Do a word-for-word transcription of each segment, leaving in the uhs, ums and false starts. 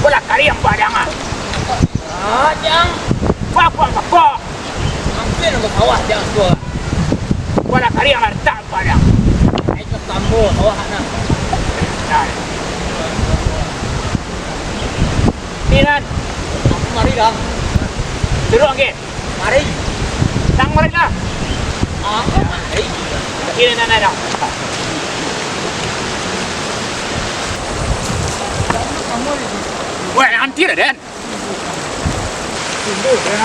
Bola kariang Padang ah. Ah, Jang. Bapak, bapak. Hampir nang sawah, Jang, tu. Bola kariang lah retak Padang. Ai, tu tambah sawah, nah. Nah. Ni, Nan. Aku mari, Jang. Duduk, okey. Mari. Nang mari lah. Ah, mari. Kiri nan ada. Weh, antir, Den. Tunggu, Den.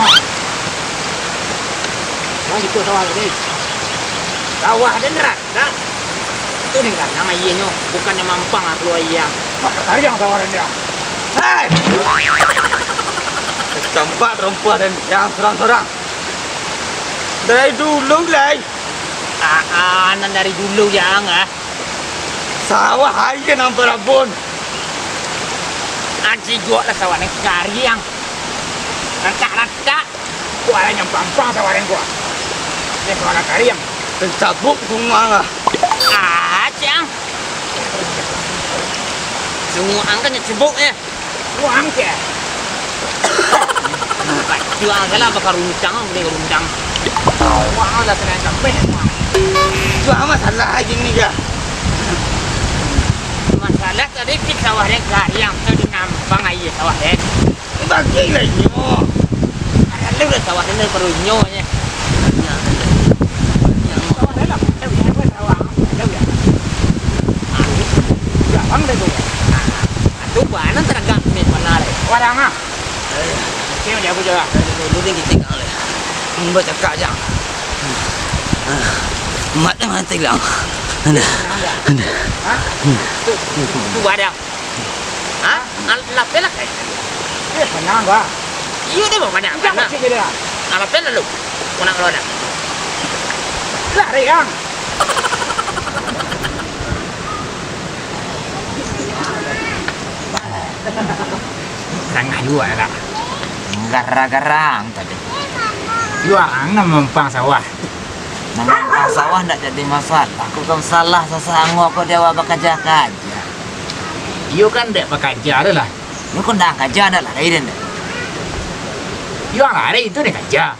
Nah, itu sawah tadi. Sawah, Den, rak. Nah, itu nih kan, nang ayianyo, bukannyo mampang aku aia. Wah, tariang tawaran dia. Hei! Tampak terompa dan yang sorang-sorang. Dari dulu, lai. Ah, ah, nan dari dulu, Jang, ah. Sawah aia nan barabun. Anci juak lah sawah ni kariang. Rancak-rancak. Kualah nyampang-pang sawareng kua. Ni kualah kariang. Tancabuk sunguang lah. Ah, ciang. Sunguang kan nyacabuk, eh. Uang, ciang. Jual kan lah, bakal runcang, beli runcang. Uang lah, kena sampai, uang. Jual masalah aja ni, kah? Masalah tadi, kita sawah dia kariang, tu di nampang aia sawah dia. Bagi lah inyo. Ada lu dah sawah dia, baru inyo aja. Sawah dalam, ada, ada sawah. Ada ya. Ah, gampang deh tu. Ah, tu mana teragak ni, mana deh? Orang ah. Sini dia aku jalan. Dulu ni kita kau leh. Buat cakap je. Ah, mat dah mati lah. Ada. Ada. Ha? Tu, tu, tu badang. Ha? Al-, lapeh lah kai. Eh, sanang, bah. Iyo, dia bawa banyak. Enggak, tanah. Kecil je dia. Ah, lapeh lalu. Kau nak keluar dah. Lah, Reyang. Tangah juo lah. Gara-gara ang tadi. Juo ang nan mampang sawah. Mampang sawah ndak jadi masalah. Aku kan salah sasango kok di awak bakaja-kaja. Iyo kan dek bakaja tu lah. Iyo kan ndak kaja dak lari den. Iyo ang lari itu dek kaja.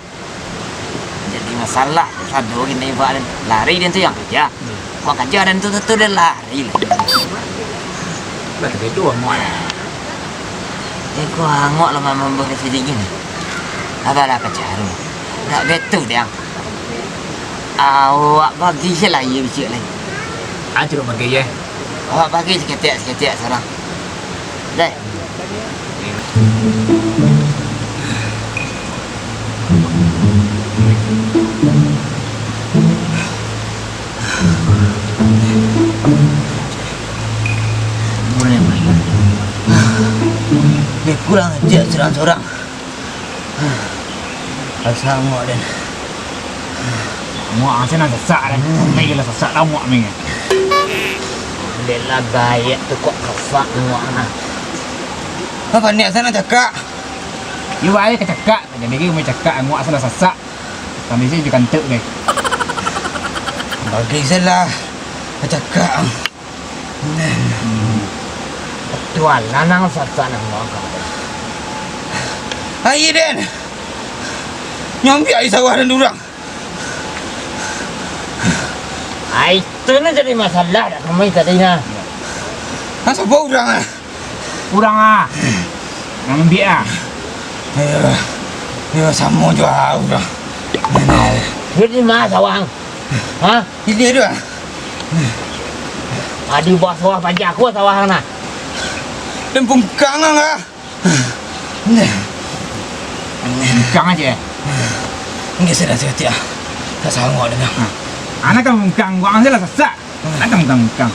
Jadi masalah, sado gini, Pak, dan lari dan tu yang kaja. Hmm. Kok kaja dan tu, tu, tu dia lari lah. Lah, tapi tu angok lah. Eh, kok angok lah mamam boleh sedikit ni. Apa lah kaja tu? Tak betul dia. Awak bagi je lah, iya, bicik lah. Ah, jeruk bagi je. Awak bagi seketek-seketek sekarang. Dai. Boleh, boleh. Lebih kurang je surang-surang. Rasa muak den. Muak ang se nan sasak den. Hmm. Sampai gila sasak lah muak ming. Dek lah gaek tu kok kasak muak nah. Apa niat sana cakak? Iyo, bae kacakak. Jadi gini cakak muak salah sasak. Kami sih juga entuk deh. Bagi salah kacakak. Tuan, lanang sasak nang muak. Ai den. Nyambiak ai sawah den urang. Ai, tu nan jadi masalah dak kami tadi nah. Nah, sapa urang ah? Urang ah. Nang ambiak ah. Iyo. Iyo, samo jo ah urang. Jadi ma sawah ang? Ha? Ini tu ah. Adi bawah sawah pajak aku sawah ang nah. Den bungkang ang ah. Bungkang aja. Ini sudah siap. Tak sanggup dah. Anak kan bungkang, gua ambil lah sasak. Anak kan bungkang, bungkang.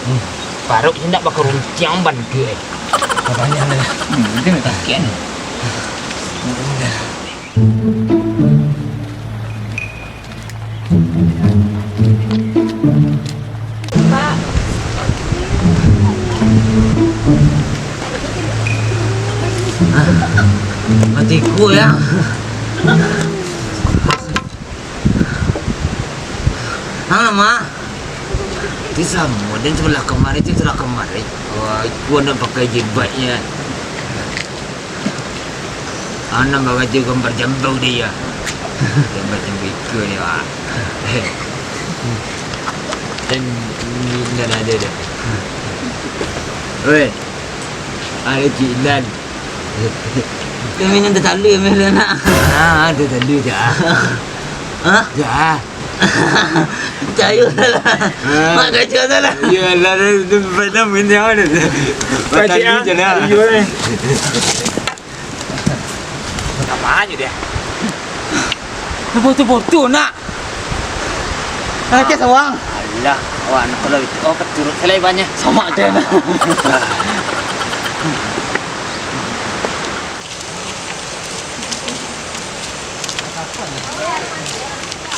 Parut indak bakarunciang bantuak, eh. Apanya dah? Hmm, dia nak takian. Pak. Ah, matiku ya. Ah, Mak. Ti samo, den sebelah kamari, ti sebelah kamari. Wah, itu anda pakai jilbabnya. Anak bagajo gambar jambau dia. Gambar jambau iko dia, Wak. Dan ini dah ada dah. Weh, ada Cik Ilan. Kami ni tertalu ya, Mel, nak. Ah, tertalu dah. Hah? Dah. Cayo salah. Ah. Mak kacau salah. Iyolah, tu pada main yang mana? Kacau, ah. Tertalu je lah. Iyo, eh. Namanyo dia? Boto-boto, nak. Laki sawang. Alah, awak nak kalau itu, oh, keturut selai banyak. Sama aja, nak.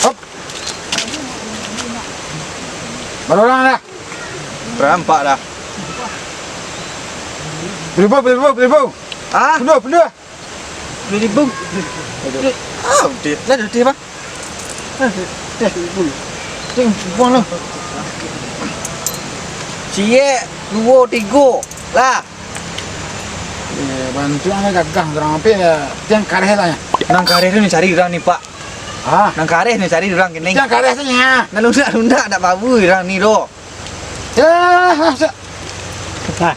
Hop. Bara urang dah? Bara ampak dah. Baribu, baribu, baribu. Hah? Penuh, penuh. Baribu. Ah, udah. Lah, udah, Bang. Lah, udah. Udah, baribu. Udah, buang lah. Ciek, duo, tigo. Lah. Eh, bantuan lah gagah urang, tapi, eh, tiang kareh lah, ya. Nang kareh tu ni cari urang ni, Pak. Ah. Nang kareh ni cari urang kini. Tiang kareh tu nya. Nang lundak-lundak dak bau urang ni doh. Ya, ha, sa- Nah.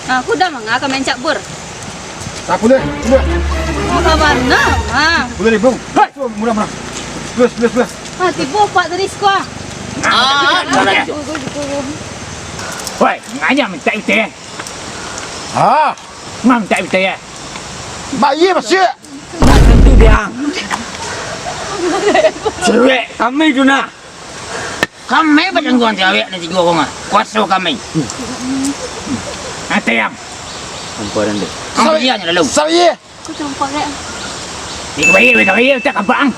Nah, aku dah manga ka main cakbur. Sapuluah, sapuluah. Murah bana, mah. Sapuluah ribu. Hei, murah, murah. Sepuluah, sepuluah, sepuluah. Ah, tibo pak tadi siko, ah. Ah, murah. Woi, nganyam mintak pitih, eh? Ah. Ngam mintak pitih, eh? Bayie, Basiak. Nak tantu diang. Cewek kami tu nah. Kami batangguang jawek nan tigo ko mah. Kuaso kami. Nanti yang. Ampuran deh. Ampuran lalu. Sawi. Aku tumpah dek. Iko bayie, iko bayie, tak kabang.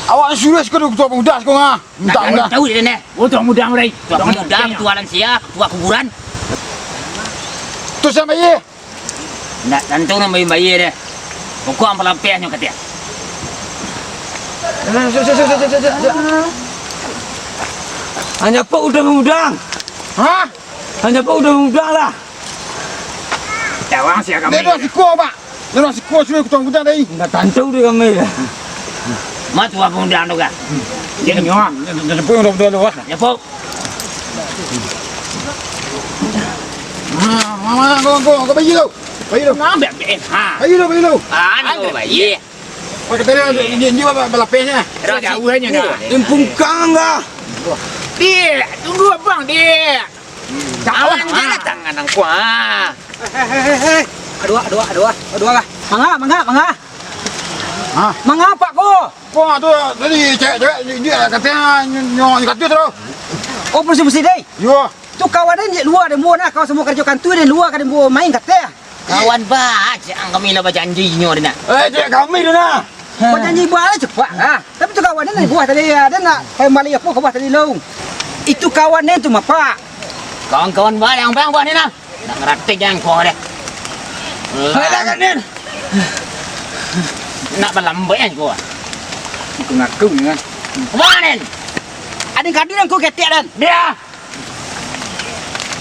Awak suruah siko tu, ketua pemuda siko ngah. Minta mudah. Tahu dia ni. Oh, tuan muda mulai. Tuan muda, ketua lansia, ketua kuburan. Tu siapa ye? Ndak tantu nan bayie-bayie deh. Pokok ang palapehnyo ka tiang. Eh, sik, sik, sik. Hanya pak udang-udang. Hah? Hanya pak udang-udang lah. Jawang sia kami. Dia dah siko, Pak. Dia dah siko sudah kutang-kutang tadi. Ndak tantu deh kami dah. Mak tuan pengundang tu kan. Dia nyo. Dia, dia, dia sepuluh udah betul lah. Ya, Pak. Ha, mama, kau, kau, kau bayi tu. Bayi tu. Ngambek, eh, ha. Bayi tu, bayi tu. Ah, ni kau bayi. Kau kata dia, dia, dia, dia ba-, balapeh nya. Dah jauh nya dah. Impungkang dah. Dek, tunggu abang, Dek. Kawan je lah tangan angku, ah. Hei, hei, hei, hei. Aduh, aduh, aduh, aduh lah. Manga, manga, manga. Ha? Manga apak ko? Ko tu tadi cewek-cewek dia katanya nyo, nyo, nyo kata tu. Oh, pusi-pusi deh. Yo. Tu kawan den dek lua den buah nah, kawan samo karajo kantua den lua ka den buah main kata. Kawan ba, cek ang kami lah bajanji nyo den nah. Eh, cek kami tu nah. Bajanji buah lah cepat lah. Tapi tu kawan den buah tadi ya, den nak pai mali apo ka buah tadi lo. Itu kawan den tu mapak. Kawan-kawan ba yang bang buah ni nah. Nak ngerati jangan kau deh. Alah kan den. Nak balambek kan kau. Aku ngaku ni kan. Kemana den? Ada kadu yang kau ketek den. Dia.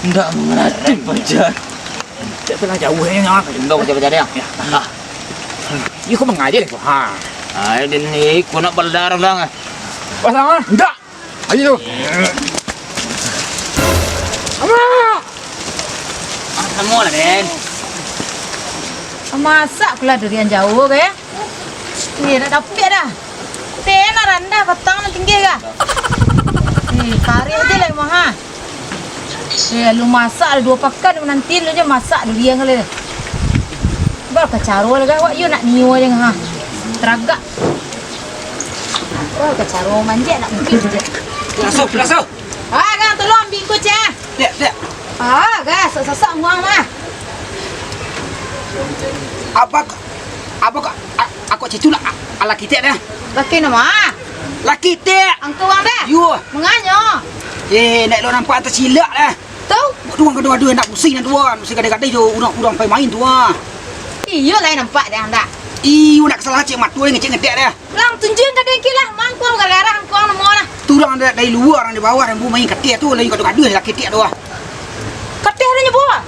Ndak mangarati, pajar. Cak tu lah jauah ni, ah. Enggak, pajar-pajar dia. Ya. Ah. Iko mangaja ko. Ha. Ai, den ni, ko nak baladar ulang, ah. Pasang, ah. Ndak. Ayo. Ama. Ah, samo lah, den. Masak pula durian jauh, ke? Eh, nak dapik dah. Teh, nak randah, batang nak tinggi kah? Eh, kareh je lah, Mah, ha. Eh, lu masak lah dua pakan, nanti lu je masak durian kali. Bal kacaro lah, kan? Wak, yo nak nio je, ha. Teragak. Bal kacaro manjek nak mungkin je. Laso, laso. Ah, kan, tolong ambil ko, Cah. Dek, dek. Ah, gas, sasak muang mah. Apa, apa, a-, aku citu lah, a-, ala kitek dah. Laki nama? Laki tek. Angku wang dah? Yo. Menganyo? Eh, nak lo nampak atas silak dah. Tu? Aduh, aduh, aduh, nak pusing nak dua, pusing kadai-kadai jo urang, urang pai main tu ah. Iyo lah nampak dah, ndak? Iyo, nak salah cek matu, ngecek ngedek dah. Lang tunjuan kadai kilah, mangkuang gara-gara angkuang namo lah. Turang Dari lua, urang di bawah, ambo main kateh tu, lain gaduah-gaduah laki tiak tu ah. Kateh ado nyo buah?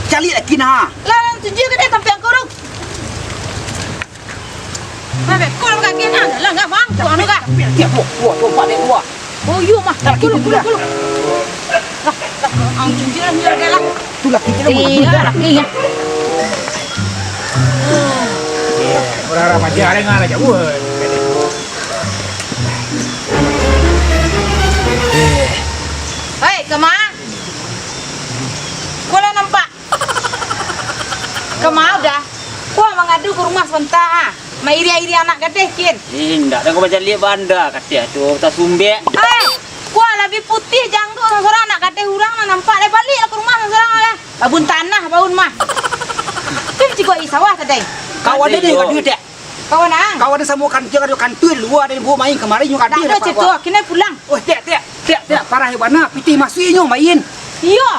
Caliak laki nah. Lah, tunjuak ka dek tampek angkau tu. Nah, beko lah kaki nah. Lah, ndak mangko anu kah? Tampek laki, buah, buah, buah, buah, buah. Oh, iyo mah. Lah, kulu, kulu, kulu. Lah, lah, ang tunjuak lah, tunjuak lah. Tu laki tu. Iyo, laki yo. Urang-urang mati, ada ngarah jauah. Hei, kama? Ko lah nampak? Kama udah? Ko mangadu ka rumah sabanta, ha? Mairiak-iriak anak gadih, kin? Eh, indak, dah ko bacaliak banda, kateh tu, tasumbek. Hei, ko lah bi putiah jangguik surang-surang anak gadih urang, nah nampak. Deh, baliak lah ka rumah surang-surang lah. Babun tanah, baun mah. Tu cigok i sawah tadi. Kawan deh, kawan deh. Kawan ang? Kawan samo kan, jangan kantua di lua, ado buah main kamari, nyo kadih. Dak ado cito, kini pulang. Oh, tiak, tiak, tiak, tiak, parah bana, pitih masuak nyo main. Iyo.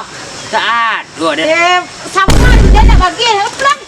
Tak ado deh. Eh, samo tu dah nak bagi, pulang.